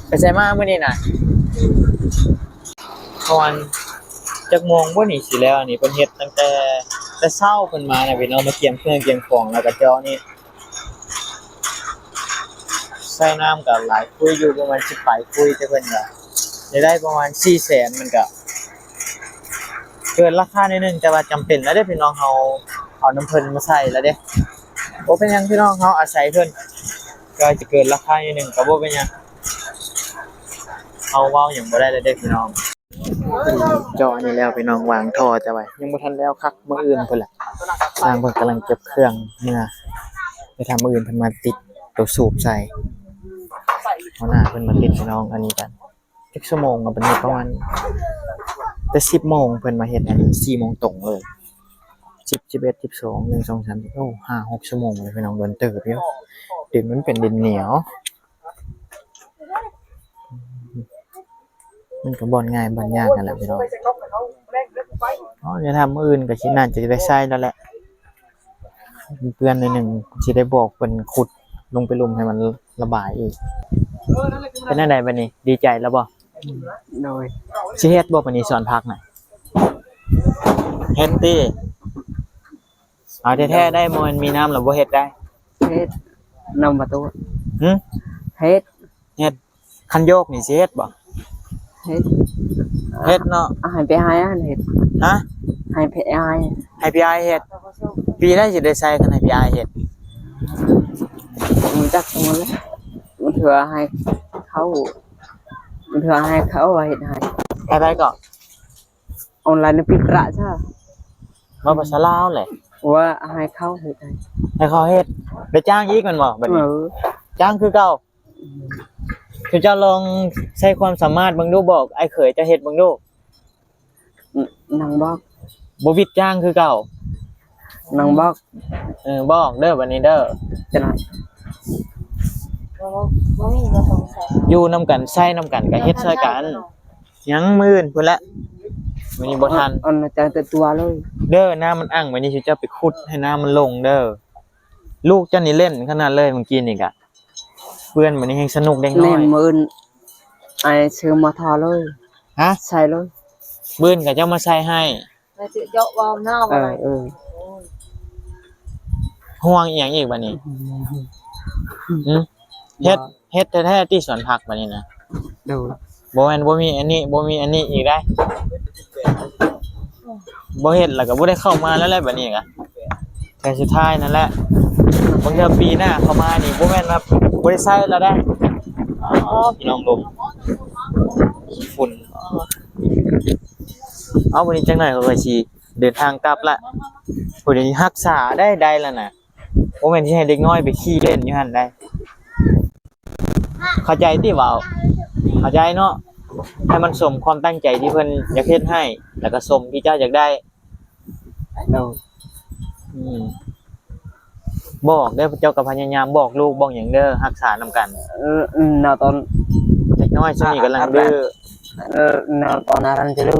ໄປໃສມາມື້ນີ້ນະ? ປະມານຈັກໂມງບໍ່ນີ້ຊິແລ້ວນີ້? ເພິ່ນເຮັດຕັ້ງແຕ່ ແຕ່ເຊົ້າເພິ່ນມານະພີ່ນ້ອງ ມາກຽມເຄື່ອງກຽມຂອງ ແລ້ວກໍເຈາະນີ້. ໃສ່ນ້ຳກໍຫຼາຍຄຸຍຢູ່ ປະມານສິບປາຍຄຸຍ ແຕ່ເພິ່ນກໍໄດ້ ໄດ້ປະມານສີ່ແສນ ມັນກໍເກີນລາຄາໜ້ອຍໜຶ່ງ ແຕ່ວ່າຈຳເປັນແລ້ວເດ້ພີ່ນ້ອງ ເຮົາເອົານຳເພິ່ນມາໃສ່ແລ້ວເດ້. ບໍ່ເປັນຫຍັງພີ່ນ້ອງ ເຮົາອາໄສເພິ່ນ ກໍຈະເກີນລາຄາໜ້ອຍໜຶ່ງ ກໍບໍ່ເປັນຫຍັງ ເຮົາເວົ້າຫຍັງບໍ່ໄດ້ແລ້ວເດ້ພີ່ນ້ອງ. ເຈາະນີ້ແລ້ວພີ່ນ້ອງ ວາງທໍ່ ແຕ່ວ່າຍັງບໍ່ທັນແລ້ວຄັກ ມື້ອື່ນພຸ້ນແຫຼະ. ຊ່າງເພິ່ນກຳລັງເກັບເຄື່ອງເມືອ ໄປຖ້າມື້ອື່ນເພິ່ນມາຕິດໂຕສູບໃສ່. ຫົວໜ້າເພິ່ນມາຕິດພີ່ນ້ອງ ອັນນີ້ກໍຈັກຊົ່ວໂມງ ກໍປະມານ ປະມານແຕ່ສິບໂມງ ເພິ່ນມາເຮັດ ອັນນີ້ສີ່ໂມງຕົງເລີຍ ສິບ ສິບເອັດ ສິບສອງ ໜຶ່ງ ສອງ ສາມ ສີ່ ໂອ້ ຫ້າ ຫົກຊົ່ວໂມງເລີຍພີ່ນ້ອງ ດົນເຕີບຢູ່ ດິນມັນເປັນດິນໜຽວ. ມັນກໍບ່ອນງ່າຍບ່ອນຍາກຫັ້ນແຫຼະພີ່ນ້ອງ. ອໍ ດຽວຖ້າມື້ອື່ນກໍຊິ ໜ້າຈະໄດ້ໃຊ້ແລ້ວແຫຼະ ເປື້ອນໜ້ອຍໜຶ່ງ ຊິໄດ້ບອກເພິ່ນຂຸດລົງໄປລຸ່ມໃຫ້ມັນລະບາຍອີກ. ເປັນຈັ່ງໃດບັດນີ້ ດີໃຈແລ້ວບໍ່? ໂດຍ. ຊິເຮັດບໍ່ບັດນີ້ສວນຜັກນະ? ເຮັດຕິ. ເອົາແທ້ໆໄດ້ ບໍ່ແມ່ນມີນ້ຳແລ້ວບໍ່ເຮັດໄດ້. ເຮັດນຳປະຕູ. ຫຶ? ເຮັດ ເຮັດ. ຄັນໂຍກນີ້ຊິເຮັດບໍ່? ເຮັດ. ເຮັດເນາະ. ໃຫ້ພີ່ອ້າຍເຮັດ. ຮະ? ໃຫ້ພີ່ອ້າຍ ໃຫ້ພີ່ອ້າຍເຮັດ. ປີໃດຊິໄດ້ໃຊ້ຄັນໃຫ້ພີ່ອ້າຍເຮັດ? ບໍ່ຮູ້ຈັກໝົດແລ້ວ ບາງເທື່ອໃຫ້ເຂົາ ບາງເທື່ອໃຫ້ເຂົາເຮັດໃຫ້. ໃຫ້ໃຜເກາະ? ອອນລາຍນະປິດລະຊະ ເວົ້າພາສາລາວແຫຼະ ວ່າໃຫ້ເຂົາເຮັດໃຫ້ ໃຫ້ເຂົາເຮັດ. ໄດ້ຈ້າງອີກແມ່ນບໍ່ບັດນີ້? ເອີ ຈ້າງຄືເກົ່າ. ອືມ ເຈົ້າລອງໃຊ້ຄວາມສາມາດເບິ່ງດູ ບອກອ້າຍເຂີຍເຈົ້າເຮັດເບິ່ງດູ. ນ- ນາງບອກ ບໍ່ວິດຈ້າງຄືເກົ່າ. ນາງບອກ ເອີ ບອກເດີບັດນີ້ເດີ. ຈະໜ້ອຍ ຢູ່ນຳກັນ ໃຊ້ນຳກັນ ກໍເຮັດຊ່ອຍກັນ. ຍັງ ມື້ອື່ນພຸ້ນແຫຼະ ມື້ນີ້ບໍ່ທັນ. ອັນ ອັນ ອາຈານເຕັມຕົວເລີຍເດີ. ນ້ຳມັນອັ່ງ ມື້ນີ້ຊິເຈົ້າໄປຂຸດໃຫ້ນ້ຳມັນລົງເດີ. ລູກເຈົ້ານີ້ຫຼິ້ນຂະໜາດເລີຍ ມື້ກີ້ນີ້ກະເປື້ອນ ມື້ນີ້ແຮ່ງສະໜຸກເດັກນ້ອຍ. ມື້ອື່ນອ້າຍຊື້ມາທາເລີຍ. ຮະ? ໃສ່ເລີຍ. ມື້ອື່ນກໍເຈົ້າມາໃສ່ໃຫ້. ແລ້ວຊິເຈາະວາວນ້ຳ. ເອີ ເອີ ໂອ້ຍ ຫ່ວງອີ່ຫຍັງອີກບັດນີ້? ຫຶ? ເຮັດ ເຮັດແທ້ໆຕິສວນຜັກບັດນີ້ນະ? ໂດຍ. ບໍ່ແມ່ນບໍ່ມີອັນນີ້ ບໍ່ມີອັນນີ້ອີກໄດ໋. ບໍ່ເຮັດແລ້ວກໍບໍ່ໄດ້ເຂົ້າມາແລ້ວແຫຼະບັດນີ້ກະ. ແຕ່ສຸດທ້າຍນັ້ນແຫຼະ ບາງເທື່ອປີໜ້າເຂົ້າມານີ້ ບໍ່ແມ່ນວ່າບໍ່ໄດ້ໃຊ້ແລ້ວໄດ໋. ອໍ ພີ່ນ້ອງລົມ ຝຸ່ນ. ເອົາ ມື້ນີ້ຈັກໜ້ອຍຂ້ອຍຊິເດີນທາງກັບລະ. ຜູ້ໃດຮັກສາໄດ້ ໄດ້ລະນະ. ບໍ່ແມ່ນຊິໃຫ້ເດັກນ້ອຍໄປຂີ່ຫຼິ້ນຢູ່ຫັ້ນໄດ໋. ເຂົ້າໃຈຕິເວົ້າ? ເຂົ້າໃຈເນາະ. ໃຫ້ມັນສົມຄວາມຕັ້ງໃຈທີ່ເພິ່ນຢາກເຮັດໃຫ້ ແລ້ວກໍສົມທີ່ເຈົ້າຢາກໄດ້. ໂດຍ. ອືມ ບອກເດີ ເຈົ້າກໍພະຍາຍາມບອກລູກບອກຫຍັງເດີ ຮັກສານຳກັນ. ເອີ ແນວຕອນເດັກນ້ອຍຊ່ວງນີ້ກຳລັງດື້. ເອີ ແນວຕອນນັ້ນຈະດື້.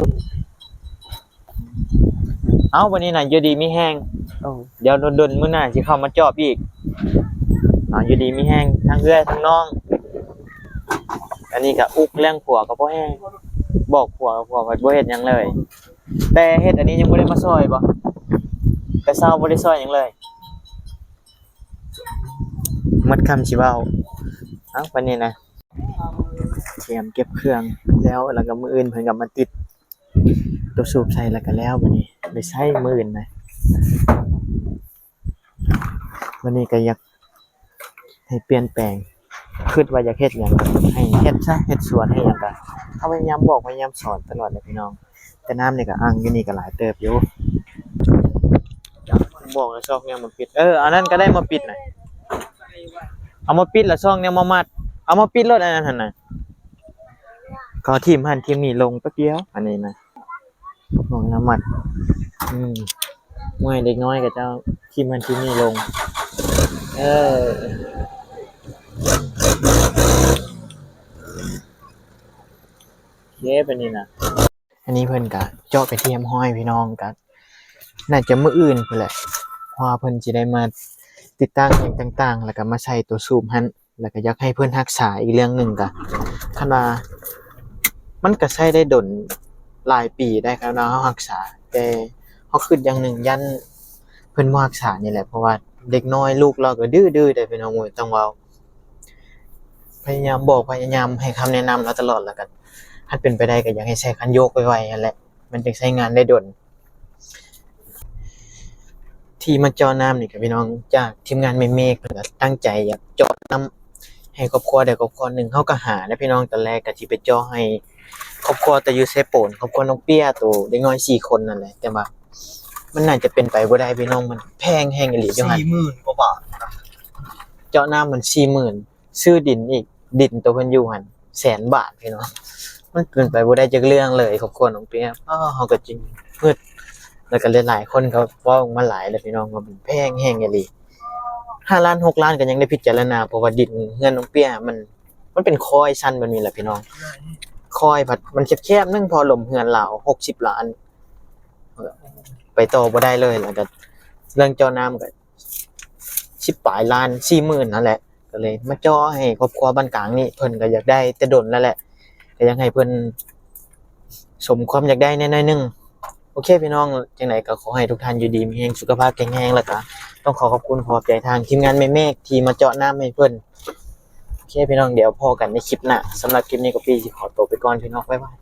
ເອົາ ບັດນີ້ນະ ຢູ່ດີມີແຮງ. ໂອ້ ດຽວດົນໆມື້ໜ້າຊິເຂົ້າມາຈອບອີກ. ເອົາ ຢູ່ດີມີແຮງທັງເອື້ອຍທັງນ້ອງ. ອັນນີ້ກໍອຸກເລື່ອງຜົວກໍບໍ່ແຮງ ບອກຜົວ ຜົວພັດບໍ່ເຮັດຫຍັງເລີຍ. ແຕ່ເຮັດອັນນີ້ຍັງບໍ່ໄດ້ມາຊ່ອຍບໍ່? ແຕ່ເຊົ້າບໍ່ໄດ້ຊ່ອຍຫຍັງເລີຍ. ໝົດຄຳຊິເວົ້າ. ເອົາ ບັດນີ້ນະ ຕຽມເກັບເຄື່ອງແລ້ວ ແລ້ວກໍມື້ອື່ນເພິ່ນກໍມາຕິດໂຕສູບໃສ່ ແລ້ວກໍແລ້ວ. ບັດນີ້ໄປໃຊ້ມື້ອື່ນນະ. ວັນນີ້ກໍຢາກໃຫ້ປ່ຽນແປງ ຄິດວ່າຢາກເຮັດຫຍັງໃຫ້ເຮັດຊະ ເຮັດສວນເຮັດຫຍັງກະເຮົາພະຍາຍາມບອກພະຍາຍາມສອນຕະຫຼອດແຫຼະພີ່ນ້ອງ. ແຕ່ນ້ຳນີ້ກໍອັ່ງຢູ່ນີ້ກໍຫຼາຍເຕີບຢູ່. ບອກແລ້ວຊອກແນວມາປິດ. ເອີ ອັນນັ້ນກໍໄດ້ມາປິດນະ. ເອົາມາປິດແລ້ວຊອກແນວມາມັດ. ເອົາມາປິດໂລດອັນນັ້ນຫັ້ນນະ. ກໍຖິ້ມຫັ້ນຖິ້ມນີ້ລົງແປັບດຽວ ອັນນີ້ນະ. ຂອງນ້ຳມັນ ອືມ ເມື່ອຍເດັກນ້ອຍກໍເຈົ້າຖິ້ມຫັ້ນຖິ້ມນີ້ລົງ. ເອີ ໂອເຄ ປານນີ້ນະ. ອັນນີ້ເພິ່ນກະເຈາະເປັນທີ່ຮຽບຮ້ອຍພີ່ນ້ອງ ກະໜ້າຈະມື້ອື່ນພຸ້ນແຫຼະ ເພາະວ່າເພິ່ນຊິໄດ້ມາຕິດຕັ້ງຫຍັງຕ່າງໆ ແລ້ວກະມາໃສ່ຕົວສູບຫັ້ນ. ແລ້ວກໍຢາກໃຫ້ເພິ່ນຮັກສາອີກເລື່ອງໜຶ່ງກະ ຄັນວ່າມັນກະໃຊ້ໄດ້ດົນຫຼາຍປີໄດ໋ ຄັນວ່າເຮົາຮັກສາ. ແຕ່ເຮົາຄິດຢ່າງໜຶ່ງ ຢ້ານເພິ່ນບໍ່ຮັກສານີ້ແຫຼະ ເພາະວ່າເດັກນ້ອຍລູກລາວກໍດື້ໆ ເດ້ພີ່ນ້ອງເອີຍ ຕ້ອງເວົ້າ. ພະຍາຍາມບອກ ພະຍາຍາມໃຫ້ຄຳແນະນຳລາວຕະຫຼອດ ແລ້ວກໍຄັນເປັນໄປໄດ້ກໍຢາກໃຫ້ໃຊ້ຄັນໂຍກໄວໆຫັ້ນແຫຼະ ມັນຈຶ່ງໃຊ້ງານໄດ້ດົນ. ທີ່ມາເຈາະນ້ຳນີ້ກໍພີ່ນ້ອງ ຈາກທີມງານແມ່ເມກ ເພິ່ນກໍຕັ້ງໃຈຢາກເຈາະນ້ຳໃຫ້ຄອບຄົວໃດຄອບຄົວໜຶ່ງ. ເຮົາກໍຫານະພີ່ນ້ອງ ຕອນແລກກໍຊິໄປເຈາະໃຫ້ຄອບຄົວແຕ່ຢູ່ເຊໂປນ ຄອບຄົວນ້ອງເປຍ ໂຕເດັກນ້ອຍສີ່ຄົນນັ້ນແຫຼະ ແຕ່ວ່າມັນໜ້າຈະເປັນໄປບໍ່ໄດ້ພີ່ນ້ອງ ມັນແພງແຮງອີ່ຫຼີຢູ່ຫັ້ນ ສີ່ໝື່ນກວ່າບາດ ເຈາະນ້ຳມັນສີ່ໝື່ນ ຊື້ດິນອີກ ດິນໂຕເພິ່ນຢູ່ຫັ້ນແສນບາດພີ່ນ້ອງ ມັນເປັນໄປບໍ່ໄດ້ຈັກເລື່ອງເລີຍ ຄອບຄົວນ້ອງເປຍ. ອ້າ ເຮົາກໍຈຶ່ງງຶດ ແລ້ວກໍຫຼາຍໆຄົນກໍເວົ້າອອກມາຫຼາຍແລ້ວພີ່ນ້ອງ ວ່າມັນແພງແຮງອີ່ຫຼີ ຫ້າລ້ານ ຫົກລ້ານ ກໍຍັງໄດ້ພິຈາລະນາ ເພາະວ່າດິນເຮືອນນ້ອງເປຍມັນ ມັນເປັນຄອຍຊັນແບບນີ້ແຫຼະພີ່ນ້ອງ ຄອຍພັດມັນແຄບໆໜຶ່ງ ເພາະລົມເຮືອນລາວຫົກສິບລ້ານ ໄປຕໍ່ບໍ່ໄດ້ເລີຍ. ແລ້ວກໍເລື່ອງເຈາະນ້ຳກໍ ສິບປາຍລ້ານ ສີ່ໝື່ນນັ້ນແຫຼະ ກໍເລີຍມາເຈາະໃຫ້ຄອບຄົວບ້ານກາງນີ້ ເພິ່ນກໍຢາກໄດ້ແຕ່ດົນແລ້ວແຫຼະ ກໍຢາກໃຫ້ເພິ່ນສົມຄວາມຢາກໄດ້ແດ່ໜ້ອຍໜຶ່ງ. ໂອເຄພີ່ນ້ອງ ຈັ່ງໃດກໍຂໍໃຫ້ທຸກທ່ານຢູ່ດີມີແຮງ ສຸຂະພາບແຂງແຮງ ແລ້ວກໍຕ້ອງຂໍຂອບຄຸນຂອບໃຈທາງທີມງານແມ່ເມກທີ່ມາເຈາະນ້ຳໃຫ້ເພິ່ນ. ໂອເຄພີ່ນ້ອງ ດຽວພໍ້ກັນໃນຄລິບໜ້າ ສຳລັບຄລິບນີ້ກໍປີຊິຂໍໂຕໄປກ່ອນພີ່ນ້ອງ ບາຍບາຍ.